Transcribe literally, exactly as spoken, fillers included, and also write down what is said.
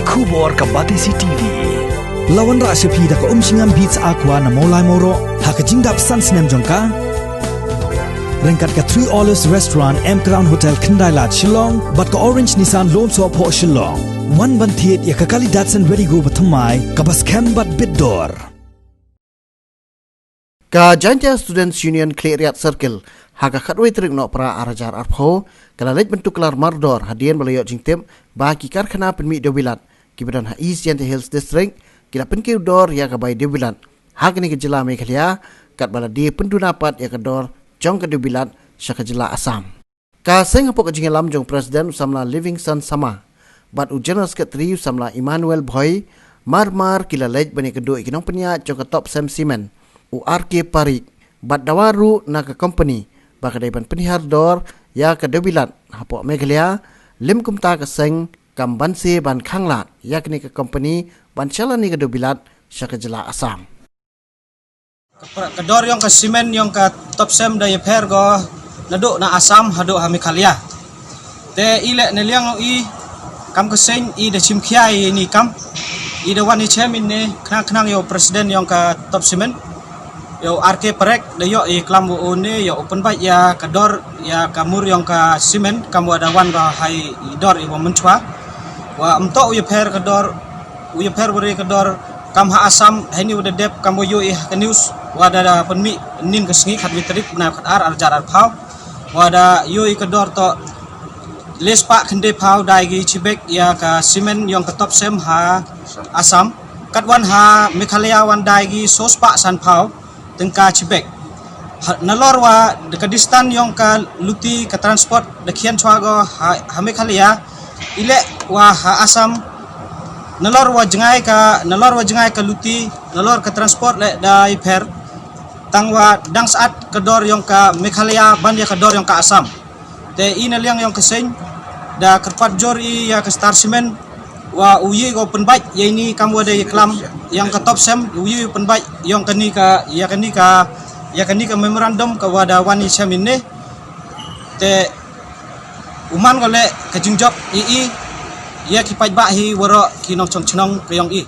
Khubor ka Batesi T V. La wanrah sha phi da ka Umshngam Beats Aqua na Mawlai Mawroh ha ka jingdap san snem jong ka. Ryngkat ka Three Olives Restaurant, M Crown Hotel, Khyndai Lad, Shillong, bad ka Orange Nissan Lone Soh Phoh, Shillong. Wan ban thied ïa ka kali Datsun Redi-GO bathymmai kaba skhem bad bit dor. Ka Jaintia Students Union Khliehriat Circle, ha ka khatwei tarik Nohprah ar hajar arphew, ka la leit bynta klar mardor hadien ba la ïoh jingtip ba ki karkhana pynmih dewbilat kiba don ha East Jaintia Hills District ki la pynkiew dor ïa ka bai dewbilat ha kane ka jylla Meghalaya, katba la die pynduna pat ïa ka dor jong ka dewbilat sha ka jylla Assam. Ka seng hapoh ka jingïalam jong u President u samla Livingstone Sama bad u General Secretary u samla Emmanuel Bhoi, mar mar ki la leit ban ïakynduh ïa ki nongpynïaid jong ka Topcem Cement, u R K Parikh, bad dawa ruh na ka company ba ka dei ban pynhiar dor ïa ka dewbilat hapoh Meghalaya, lym kumta ka seng kam banse ban khanglad ïa kane ka company ban shah lane ka dewbilat sha ka jylla Assam. Ka pra-, ka dor ïong ka cement ïong ka Topcem da ïapher ko naduh na Assam haduh ha Meghalaya. Te i leh ne liang i kam ka seng i da shim khia i ni kam. I da wan i chem i ne khnang khnang ïa u president ïong ka Topcem. Ïa u R K Parikh da ïoh i klam u ne ïa u pynbeit ïa ka dor ïa ka mur ïong ka cement kam wa da wan ba hai i dor i wa mynchwa. Wa ym toh u ïapher ka dor u ïapher bari ka dor kam ha Assam, heini wa da dep kam wa ïoh i ha ka news, wa da, da pynmih nin ka sngi khatwei tarik bnai khatar ar hajar arphew, wa da ïoh i ka dor toh lespah khyndai phew dai ki chibek ïa ka cement ïong ka Topcem ha Assam. Kat wan ha Meghalaya wan dai ki sospah sanphew tyngka chibek. Ha, nalor wa da ka distance ïong ka luti ka transport da khian chwa ko ha, ha Meghalaya, i leh wa ha Assam, nalor wa jngai ka, nalor wa jngai ka luti, nalor ka transport leh da ïapher, tang wa dang sat ka dor ïong ka Meghalaya ban ïa ka dor ïong ka Assam. Te i na liang ïong ka seng da kyrpad jur i ïa ka Star Cement wa u ïoh ko pynbeit ïa ini kam wa da ïa klam ïong ka Topcem, u ïoh pynbeit ïong kani ka, ïa kani ka, ïa kani ka memorandum ka wa da wan i chem ini. Te u man ko leh ka jingjop i i ïa ki paidbah hi waroh ki nongchong chnong ka ïong i.